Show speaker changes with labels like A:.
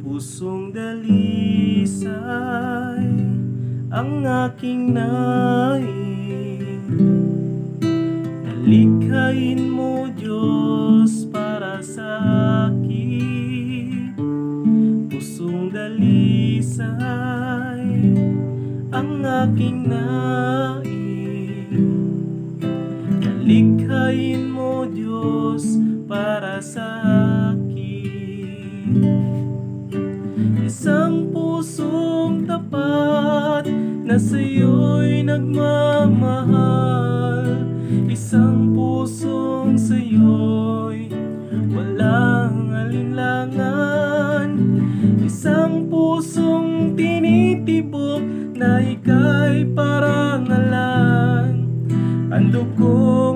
A: Pusong dalisay ang aking nais, na likhain mo, Diyos, para sa akin. Pusong dalisay ang aking nais, na likhain mo, Diyos, para sa akin. Isang pusong tapat na sa'yo'y nagmamahal, isang pusong sa'yo'y walang alinlangan, isang pusong tinitibok na ika'y parangalan. Handog ko